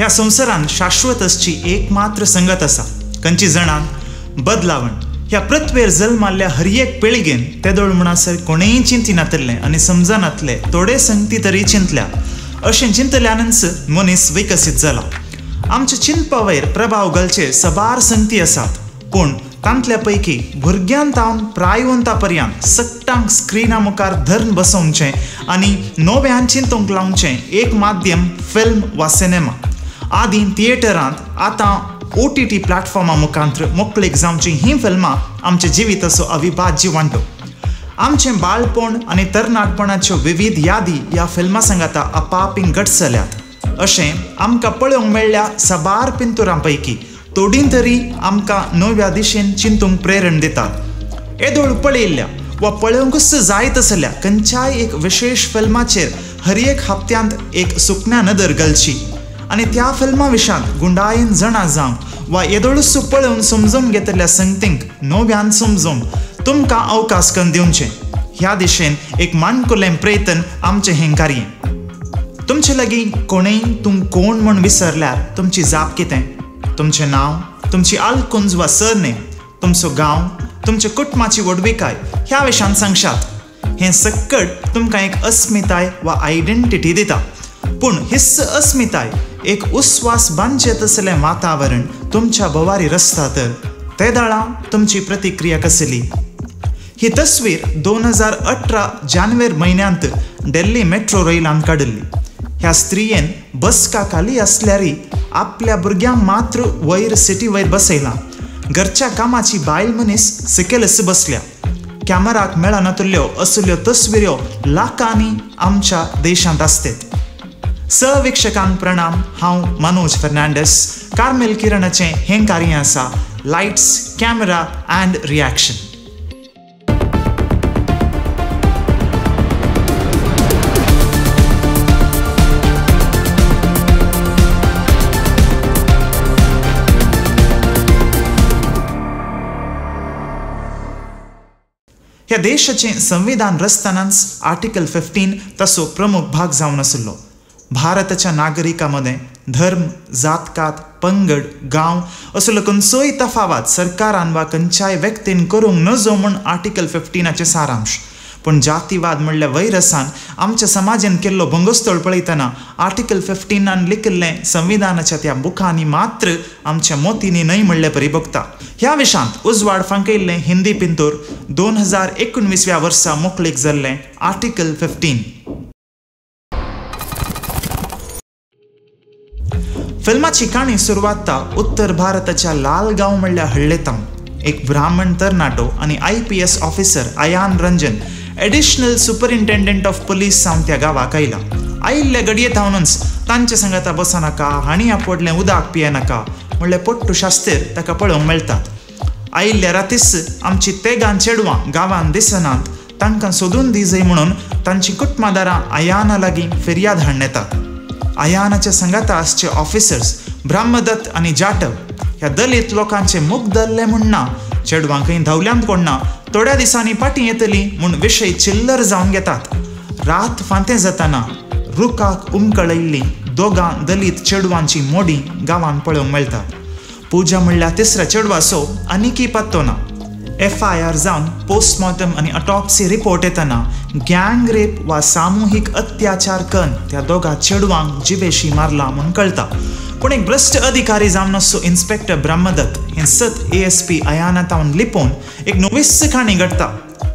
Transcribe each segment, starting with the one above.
ह्या संवसारान शाश्वत असची एकमात्र संगत आसा कंची जणान बदलावण। ह्या पृथ्वेर जल्माल्ल्या हर एक पिळगेन तेदोळ म्हणसर कोणेय चिंतिनातल्लें आनी समजनातले थोडे संगती तरी चिंतल्या। अशें चिंतल्यानच मनीस विकसीत जाला। आमच्या चिंतपा वयर प्रभाव घालचे सबार संगती आसात, पूण तांतल्या पैकी भुरग्यां तावन प्रायवंता पर्यंत सगटांक स्क्रिना मुखार धरून बसोवचें आनी नव्यान चिंतूंक लावचें एक माध्यम फिल्म वा सिनेमा। आदीं थिएटरांत, आतां OTT प्लॅटफॉर्मा मुखांत्र मोकळीक जावचीं हीं फिल्मां आमच्या जिविताचो अविभाज्य वांटो। आमचें बाळपण आनी तरणाटपणाच्यो विविध यादी ह्या फिल्मां सांगाता आपापीं घटसल्यात। अशें आमकां पळोवंक मेळ्ळ्या साबार पिंतुरां पैकी थोडीं तरी आमकां नव्या दिशेन चिंतूंक प्रेरण दितात। येदोळ पळयल्ल्या वा पळोवंकूच जायत आसल्या खंयच्याय एक विशेश फिल्माचेर हर एक हप्त्यांत एक सुकण्या नदर घालची आनी त्या फिल्मा विशांत गुंडायेन जाणा जावंक वा येदोळूच पळोवन समजून घेतल्या संगतींक नव्यान समजूंक तुमकां अवकाश करून दिवचें। ह्या दिशेन एक माणकुलें प्रयत्न आमचें हें कार्य। तुमचे लागीं कोणेय तूं कोण म्हूण विसरल्यार तुमची जाप कितें? तुमचें नांव, तुमची आलकुंज वा सरनेम, तुमचो गांव, तुमच्या कुटुंबाची व्हडविकाय ह्या विशांत सांगशात। हें सक्कड तुमकां एक अस्मिताय वा आयडेंटिटी दिता, पूण हीच अस्मिताय एक उस्वास बांदचें तसलें वातावरण तुमच्या भोवारी रचता तर ते दाळा तुमची प्रतिक्रिया कसली? ही तस्वीर 2018 जानेवारी म्हयन्यांत दिल्ली मेट्रो रैलान काडिल्ली। ह्या स्त्रियेन बसका खाली आसल्यारय आपल्या भुरग्यांक मात्र वयर सिटी वयर बसयलां। घरच्या कामाची बायल मनीस सकयलच बसल्या। कॅमेराक मेळनातल्यो असल्यो तस्विऱ्यो लाखांनी आमच्या देशांत आसतात। सवीक्षकांक प्रणाम। हांव मनोज फर्नांडीस। कार्मेल किरणाचें हें कार्य आसा लायट्स, कॅमेरा अँड रिएक्शन। ह्या देशाचें संविधान रचतनाच आर्टिकल 15 ताचो प्रमुख भाग जावन आशिल्लो। भारताच्या नागरिकां मदें धर्म, जातकात, पंगड, गांव असलो खंयचोय तफावत सरकारान वा खंयच्याय व्यक्तीन करूंक नजो म्हूण आर्टिकल 15चें सारांश। पूण जातीवाद म्हणल्या वैरसान आमच्या समाजान केल्लो भंगोस्तोळ पळयतना आर्टिकल 15 लिखिल्लें संविधानाच्या त्या बुकांनी मात्र आमच्या मोतींनी न्हय म्हणले परी भोगता। ह्या विशांत उजवाड फांकयल्लें हिंदी पिंतूर 2019व्या वर्सा मोकळीक जाल्लें आर्टिकल 15। फिल्माची काणी सुरवात उत्तर भारताच्या लालगांव म्हणल्या हळ्ळेतावन एक ब्राह्मण तरणाटो आनी IPS officer Ayan Ranjan additional superintendent of police सावन त्या गांवाक आयला। आयिल्ल्या घडये थावनच तांचे सांगाता बसनाका, हांणी आपडलें उदक पियेनाका म्हणले पोट्टू शास्तीर ताका पळोवंक मेळटात। आयिल्ल्या रातीच आमची तेगां चेडवां गांवांत दिसनात, तांकां सोदून दी म्हणून तांची कुटुंबादारां आयाना लागीं फिर्याद हाडून येतात। आयानाच्या सांगाता आसचे ऑफिसर्स ब्रह्मदत्त आनी जाटव ह्या दलित लोकांचे मुख धरले म्हूण ना, चेडवांकय धांवल्यांत कोण ना, थोड्या दिसांनी फाटीं येतली म्हूण विशय चिल्लर जावन घेतात। रात फांतें जातना रुखाक उमकळयल्ली दोगां दलित चेडवांची मोडी गांवांत पळोवंक मेळटात। पुजा म्हणल्यार तिसऱ्या चेडवाचो आनीकय पत्तो ना। FIR जावन पोस्टमॉर्टम आनी ऑटॉप्सी रिपोर्ट येतना गँग रेप वा सामुहीक अत्याचार करून त्या दोगां चेडवांक जिवेशी मारला म्हूण कळटा। पूण एक भ्रश्ट अधिकारी जावन आसचो इन्स्पेक्टर ब्रह्मदत्त हें सत ASP Ayana तावन लिपोवन एक नवीच काणी घडटा।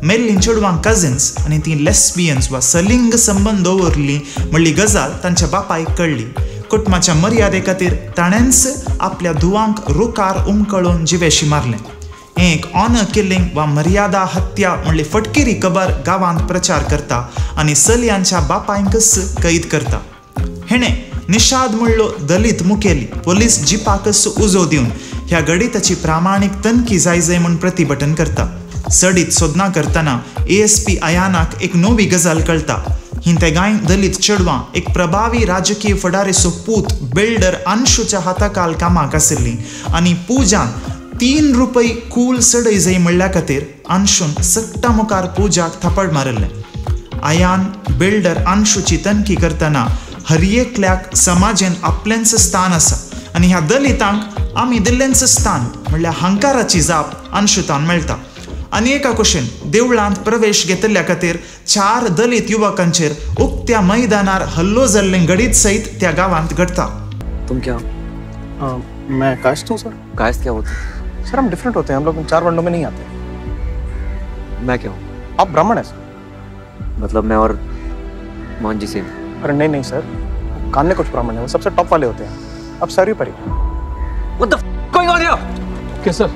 मेल्लीं चेडवांक कजिन्स आनी तीं लेस्बियन्स वा सलिंग संबंद दवरली म्हणली गजाल तांच्या बापायक कळ्ळी। कुटुंबाच्या मर्यादे खातीर ताणेंच आपल्या धुवांक रुखार उमकळून जिवेशी मारलें। एक ऑनर किलिंग वा मर्यादा हत्या म्हणली फटकिरी खबर गांवांत प्रचार करता आनी चलयांच्या बापायंकच कैद करता। हेणें निषाद म्हणलो दलित मुखेली पोलीस जिपाकच उजो दिवन ह्या गणिताची प्रामाणीक तनखी जाय जाय म्हूण प्रतिभटन करता। सडीत सोदना करतना ASP आयानाक एक नवी गजाल कळटा। ही तेगांय दलित चेडवां एक प्रभावी राजकीय फुडारीचो पूत बिल्डर अंशूच्या हाताखाल कामाक आशिल्ली आनी पुजान 3 रुपये कूल सडय जाय म्हणल्या खातीर अंशून सट्टा मुखार पुजाक थापड मारिल्लें। आयान बिल्डर अंशूची तनखी करतना हर एकल्याक समाजेन आपलेंच स्थान आसा आनी ह्या दलितांक आमी दिल्लेंच स्थान म्हणल्यार हंकाराची जाप अंशुतान मेळटा. आनी एका कुशीन देवळांत प्रवेश घेतिल्ल्या खातीर 4 दलित युवकांचेर उक्त्या मैदानार हल्लो जाल्लें घडीत सहित त्या गांवांत घडटा. तुम क्या? मैं कायस्थ हूँ सर. कायस्थ क्या होता है? सर हम डिफरेंट होते हैं, हम लोग 4 वर्णों में नहीं आते. मैं क्या हूँ? आप ब्राह्मण हैं सर. मतलब मैं और मोहन जी सेम? अरे नहीं नहीं सर, कान्ने कुछ ब्राह्मण है, वो सबसे टॉप वाले होते हैं. अब सर ही परी. What the f going on here? Okay sir.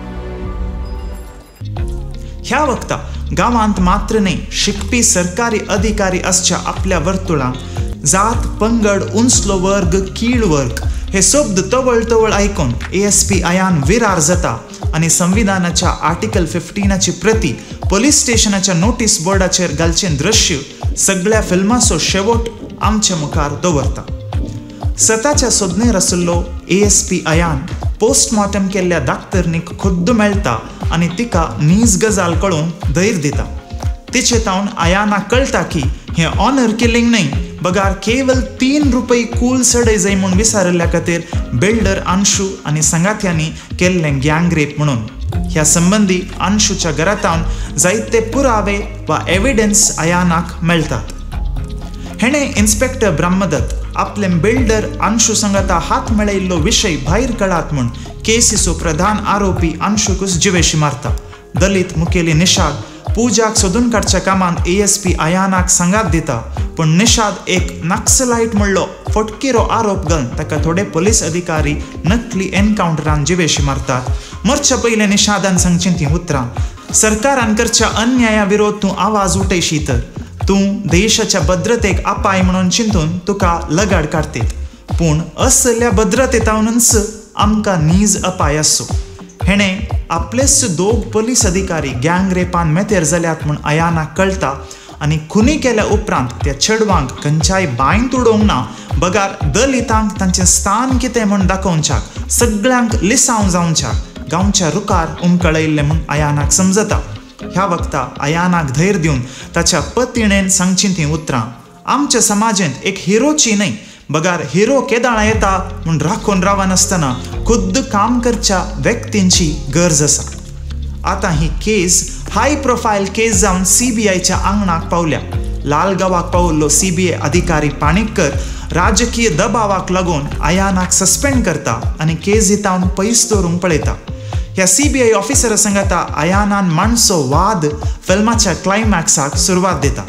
ह्या वक्ता गांवांत मात्र न्हय शिकपी सरकारी अधिकारी आसच्या आपल्या वर्तुळांत जात पंगड उंचलो वर्ग कीळ वर्ग हे शब्द तवळ तवळ आयकून ASP Ayan विरार जाता आनी संविधानाच्या आर्टिकल 15ची प्रती पोलीस स्टेशनाच्या नोटीस बोर्डाचेर घालचें दृश्य सगळ्या फिल्माचो शेवट आमचे मुखार दवरता. सताच्या सोदनेर आशिल्लो ASP Ayan postmortem केल्ल्या डाक्टरनीक खुद्द मेळटा आनी तिका नीज गजाल कळोवन धैर्य दिता. तिचे तावन अयानाक कळटा की हें ऑनर किलिंग न्हय बगार केवल 3 रुपये कूल सडय जाय म्हूण विसारिल्ल्या खातीर बिल्डर अंशू आनी सांगात्यांनी केल्लें गँग रेप म्हणून. ह्या संबंदी अंशूच्या घरातावन जायते पुरावे वा एविडन्स अयानाक मेळटात. हेणें इन्स्पेक्टर ब्रह्मदत्त आपले बिल्डर अंशू संगाता हात मेळयल्लो विशय भायर कळात म्हूण केसीचो प्रधान आरोपी अंशुकूच जिवेशी मारता. दलित मुखेली निषाद पूजाक सोदून काडच्या कामांत ASP अयानाक सांगात दिता, पूण निषाद एक नक्सलायट म्हणलो फटकिरो आरोप घालून ताका थोडे पोलीस अधिकारी नकली एनकावंटरान जिवेशी मारतात. मरच्या पयलें निषादान सांगचीं तीं उतरां, सरकारान करच्या अन्याया विरोध तूं आवाज उठयशी तर तूं देशाच्या भद्रतेक अपाय म्हणून चिंतून तुका लगाड काडटीत, पूण असल्या भद्रतेतावनच आमकां नीज अपाय आसो. हेणें आपलेच 2 पोलीस अधिकारी गँग रेपान मेतेर जाल्यात म्हूण अयानाक कळटा आनी खुनी केल्या उपरांत त्या चेडवांक खंयच्याय बांयंत उडोवंक ना बगार दलितांक तांचें स्थान कितें म्हूण दाखोवच्याक सगळ्यांक लिसांव जावच्याक गांवच्या रुखार उमकळयल्लें म्हूण अयानाक समजता. ह्या वक्ता अयानाक धैर्य दिवन ताच्या पतिणेन सांगचीं तीं उतरां, आमच्या समाजेंत एक हिरोची न्हय बगार हिरो केदाळा येता म्हूण राखून रावनासतना खुद्द काम करच्या व्यक्तींची गरज आसा. आतां ही केस हाय प्रोफायल केस जावन CBIच्या आंगणाक पावल्या. लालगांवाक पावल्लो CBI अधिकारी पाणिक्कर राजकीय दबावाक लागून अयानाक सस्पेंड करता आनी केस हितावन पयस दवरूंक पळयता. ह्या CBI ऑफिसरा संगाता अयानान माणसो वाद फिल्माच्या क्लायमॅक्साक सुरवात दिता.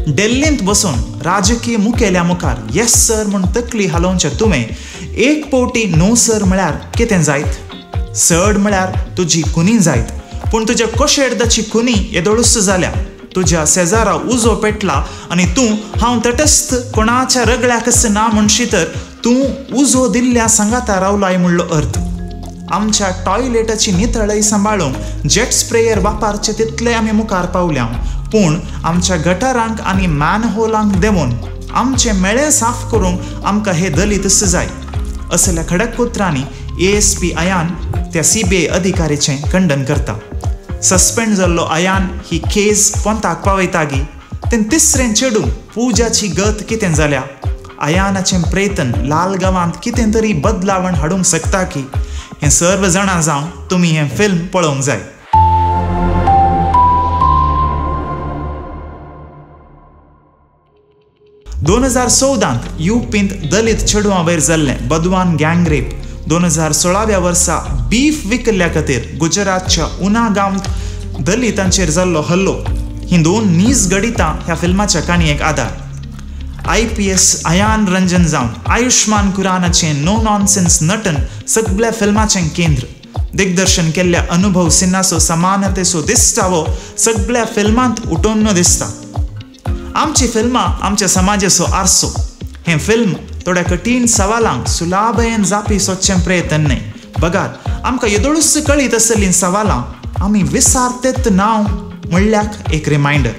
दिल्लींत बसून राजकीय मुखेल्या मुखार येस सर म्हूण तकली हालोवचें तुवें एक पवटी नो सर म्हळ्यार कितें जायत? सड म्हळ्यार तुजी खुनी जायत, पूण तुज्या कोशेर्दाची खुनी येदोळूच जाल्या. तुज्या शेजारा उजो पेटला आनी तूं हांव तटस्थ कोणाच्या रगड्याकच ना म्हणशी तर तूं उजो दिल्ल्या सांगाता रावलाय म्हणलो अर्थ. आमच्या टॉयलेटाची नितळय सांबाळूंक जेट स्प्रेयर वापरचे तितले आमी मुखार पावल्या, पूण आमच्या गटारांक आनी मॅनहोलांक देंवोवन आमचे मेळे साफ करूंक आमकां हे दलितच जाय. असल्या खडक उतरांनी ASP Ayan त्या CBI अधिकारीचें खंडन करता. सस्पेंड जाल्लो अयान ही केस पोंताक पावयता गी तें तिसरें चेडूं पूजाची गत कितें जाल्या? अयानाचें प्रेतन लालगांवांत कितें तरी बदलावण हाडूंक शकता की हें सर्व जाणां जावन तुमी हें फिल्म पळोवंक जाय. 2014 युपींत दलित चेडवां वयर जाल्लें बदवान गँग रेप, 2016 वर्सा बीफ विकल्ल्या खातीर गुजरातच्या उना गांवांत दलितांचेर जाल्लो हल्लो हीं 2 नीज घडितां ह्या फिल्माच्या काणयेक आदार. IPS Ayan Ranjan जावन आयुष्मान खुरानाचें नो नॉनसेन्स नटन सगळ्या फिल्माचें केंद्र. दिग्दर्शन केल्ल्या अनुभव सिन्हाचो समानतेचो दिश्टावो सगळ्या फिल्मांत उठोवन दिसता. आमची फिल्मां आमच्या समाजाचो आरसो. हें फिल्म थोड्या कठीण सवालांक सुलाभयेन जापी सोदचें प्रयत्न न्हय बगार आमकां येदोळूच कळीत आसलीं सवालां आमी विसारतेत नांव म्हणल्याक एक रिमायंडर.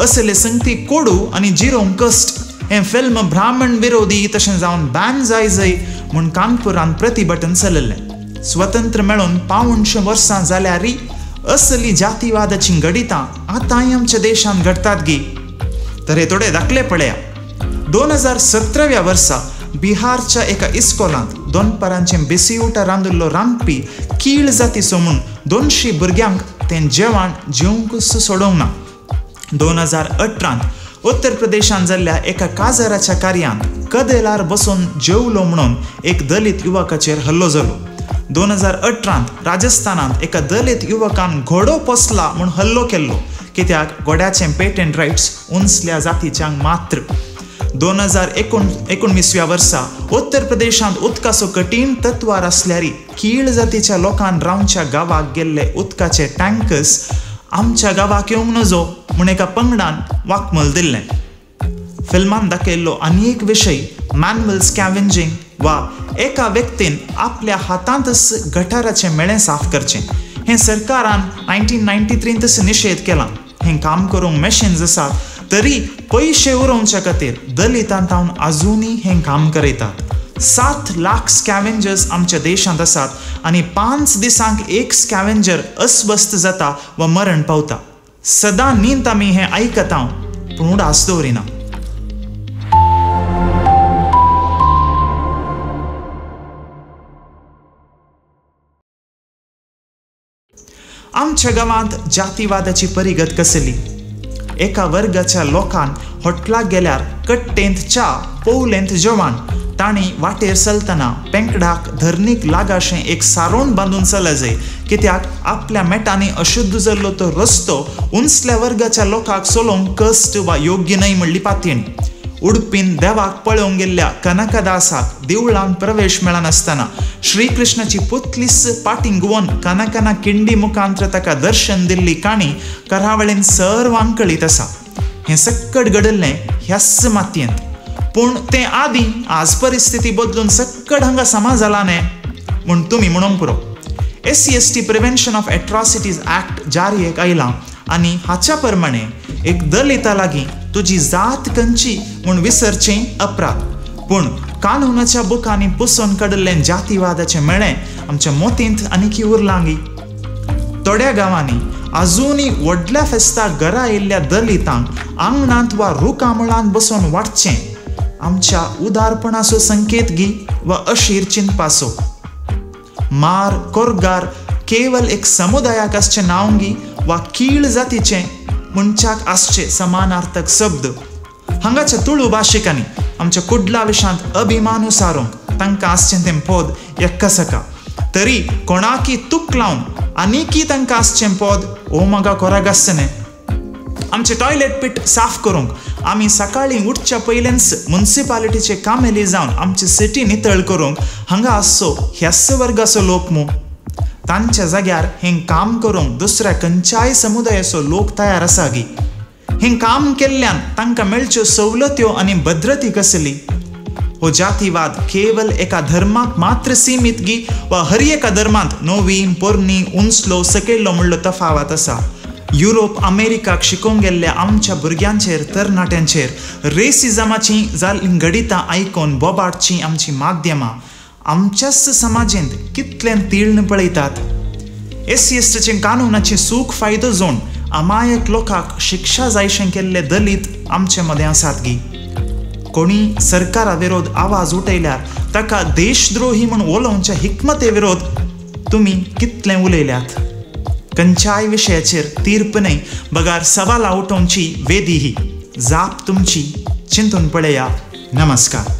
असले संगती कोडू आनी जिरोवंक कश्ट हें फिल्म ब्राह्मण विरोधी तशें जावन बॅन जाय जाय म्हूण कानपुरान प्रतिभटन चलयल्लें. स्वतंत्र मेळोवन 175 वर्सां जाल्यारय असली जातीवादाचीं घडितां आतांय आमच्या देशांत घडटात गी. तर हे थोडे दाखले पळया. 2017व्या वर्सा बिहारच्या एका इस्कोलांत दोनपारांचें बेसियुटा रांदिल्लो रांदपी कीळ जातीचो म्हूण 200 भुरग्यांक तें जेवण जेवंकूच सोडोवंक ना. 2018 उत्तर प्रदेशांत जाल्ल्या एका काजाराच्या कार्यांत कदेलार बसून जेवलो म्हणून एक दलित युवकाचेर हल्लो जालो. 2018 राजस्थानांत एका दलित युवकान घोडो पोसला म्हूण हल्लो केल्लो, कित्याक घोड्याचें पेटंट रायट्स उंचल्या जातीच्यांक मात्र. 2019व्या वर्सा उत्तर प्रदेशांत उदकाचो कठीण तत्वार आसल्यारी कीळ जातीच्या लोकान रावच्या गांवाक गेल्ले उदकाचे टँकर्स आमच्या गांवाक येवंक नजो म्हूण एका पंगडान वाकमल दिल्लें. फिल्मान दाखयल्लो आनी एक विशय मॅन्युअल स्कॅव्हेंजिंग वा एका व्यक्तीन आपल्या हातांतच गटाराचें मेळें साफ करचें हें सरकारान 1993तच निशेध केला. हें काम करूंक मॅशीन्स आसात तरी पयशे उरोवच्या खातीर दलितां तावन आजुनूय हें काम करयतात. 7 लाख स्कॅव्हेंजर्स आमच्या देशांत आसात आनी 5 दिसांक एक स्कॅव्हेंजर अस्वस्थ जाता वा मरण पावता. सदां न्हींत आमी हें आयकता पूण उडास दवरिना. आमच्या गांवांत जातीवादाची परिगत कसली? एका वर्गाच्या लोकान हॉटलाक गेल्यार कट्टेंत च्या, पोवलेंत जेवण, तांणी वाटेर चलतना पेंकडाक धरणीक लागाशें एक सारोण बांदून चलजाय, कित्याक आपल्या मेटांनी अशुद्ध जाल्लो तो रस्तो उंचल्या वर्गाच्या लोकांक चलोवंक कश्ट वा योग्य न्हय म्हणली पातयेणी. उडपीन देवाक पळोवंक गेल्ल्या कनकदासाक देवळांत प्रवेश मेळनासतना श्रीकृष्णाची पुतलीस पाटीं गुवोन कनकना किंडी मुखांत्र ताका दर्शन दिल्ली काणी करावळीन सर्वांक कळीत आसा. हें सक्कड घडिल्लें ह्याच मातयेंत, पूण तें आदीं आज परिस्थिती बदलून सक्कड हांगा समा जाला न्ही म्हूण तुमी म्हणूंक पुरो. SC/ST prevention of atrocities act जारयेक आयला आनी हाच्या प्रमाणे एक दलिता लागीं तुजी जात खंयची म्हूण विसरचें अपराध. पूण कानूनाच्या बुकांनी पुसून काडिल्लें जातीवादाचें मेळें आमच्या मोतींत आनीकी उरलांगी. थोड्या गांवांनी आजुनूय व्हडल्या फेस्ताक घरा आयिल्ल्या दलितांक आंगणांत वा रुखामुळांत बसून वाडचें आमच्या उदारपणाचो संकेत गी वा अशीर चिंतपाचो. मार कोरगार केवल एक समुदायाक आसचें नांव गी वा कीळ जातीचें मनशाक आसचे समानार्थक शब्द. हांगाच्या तुळू भाशिकांनी आमच्या कुडला विशांत अभिमानू सारूंक तांकां आसचें तें पद एक्कासका, तरी कोणाकी तुक लावन आनीकी तांकां आसचें पद ओ मगा कोराग आसचें. आमचें टॉयलेट पीट साफ करूंक आमी सकाळीं उठच्या पयलेंच मुन्सिपालिटीचे कामेली जावन आमची सिटी नितळ करूंक हांगा आसचो ह्याच वर्गाचो लोक मू. तांच्या जाग्यार हें काम करूंक दुसऱ्या खंयच्याय समुदायाचो लोक तयार आसा गी? हें काम केल्ल्यान तांकां मेळच्यो सवलत्यो आनी भद्रती कसली? हो जातीवाद केवल एका धर्माक मात्र सीमित गी वा हर एका धर्मांत नवी पोरणी उंचलो सकयल्लो म्हणलो तफावत आसा? युरोप अमेरिकाक शिकोवंक गेल्ल्या आमच्या भुरग्यांचेर तरणाट्यांचेर रेसिजमाचीं जाल्लीं घडितां आयकून बोबाटचीं आमचीं माध्यमां आमच्याच समाजेंत कितलें तीर्ण पळयतात. SC/STचें कानूनाची सूख फायदो जोन अमायक लोकांक शिक्षा जायशें केल्ले दलित आमचे मदें आसात गी? कोणी सरकारा विरोध आवाज उठयल्यार ताका देशद्रोही म्हूण उलोवच्या हिकमते विरोध तुमी कितलें उलयल्यात? खंयच्याय विशयाचेर तीर्प न्हय बगार सवालां उठोवची वेदी ही. जाप तुमची, चिंतून पळया. नमस्कार.